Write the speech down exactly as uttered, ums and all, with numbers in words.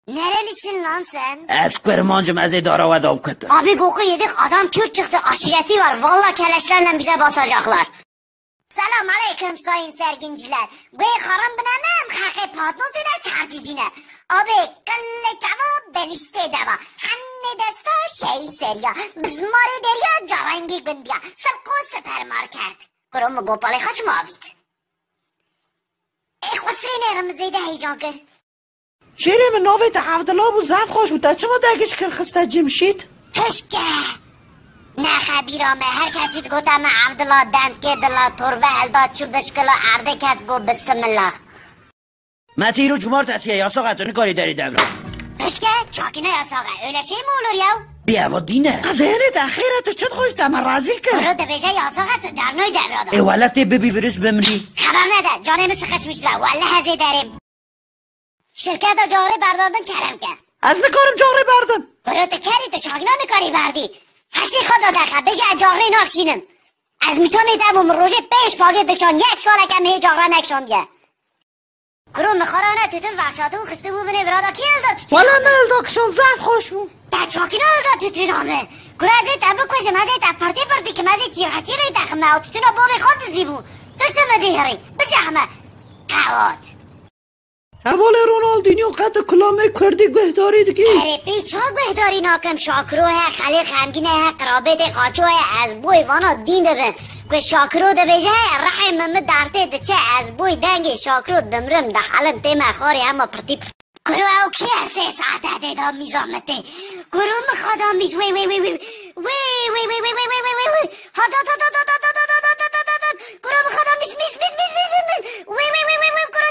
Nerelisin lan sen? Ez kurmancım, ez ê dara we de biketim. Abi boku yedik, adam Kürt çıktı, aşireti var. Vallahi keleşlerle bize basacaklar. Selam aleyküm sayın serginciler. Guê xaram bineme em xeqê patnosê de çardicîne. Abi kille çava beniştê deva. Henne desta şey seriya. Biz marê derya carengî gundiya. Sibko süpermarket. Kuro mi gopalê xaç mavît. Ê xwesrê ne rimizê de heyecan kir. Şêrê min, navê te Evdila bû, zaf xweş bû. Te çima degişkir xiste Cimşît? Hişke! Nexe bîra me, her kesî digote me Evdila dendkê dila torbe helda çû bişkila erdê ket got bisimila. Me tîro cumartesiye yasaxe, tu nikarî derî devra. Hişke, çakîne yasaxe, öyle şey mi olur ya? Bir eva dîne. Qezênê te xêre, tu çi dixwîş te me rezîl kir? Kuro dibêje yasaxe, tu dernoy devra da. Ê wele tê bibî virus bimrî. Xeber nede, canê min sıkışmış be, welle hezê derê. Şirketa carê berdadin kerem ke. Ez nikarim carê berdim. Kuro tu kerî tu çakna nikarî berdî. Hesî xwe da dexe, bêje ez carê nakşînim. Ez mîtonê te bûm, rojê pêş pagê dikşan, yek saleke em hê cara nekşandiye. Kuro mixarane tütün verşatî û xistî bû binê virada kî hilda tütün? Wala me hilda kişan, zaf xweş bû. Te çakîna hilda tütün ame. Kuro ez ê te bikujim, ez ê te pirtî pirtî kim, ez ê çîrhe çîrê te xime, ew tütüna bavê xwe dizî bû. Tu çi min dihirî? Bicehme. Qewat. Hevalê Ronaldinho qet kulamê kurdî guhdarî dikî? Erê pê ça guhdarî nakim, Şakiro he, xelê xemgîne he, qirabetê qaço he, ez boy vana dîn dibim. Ku Şakiro dibêje he, rehê min mi dertê diçe, ez boy dengê Şakiro dimrim, dihelim tê me xwarê hema pirtî. Kuro ew kî ye sê saete dê da mîza min tê? Kuro min xwe da mîz, wê, wê, wê, wê. Wê, wê, wê, wê, wê, wê, wê, wê, wê. Ha, da, da, da, da. Kuro min xwe da mîz, mîz, mîz, mîz, mîz, mîz, mîz. Wê, wê, wê, wê, wê, kuro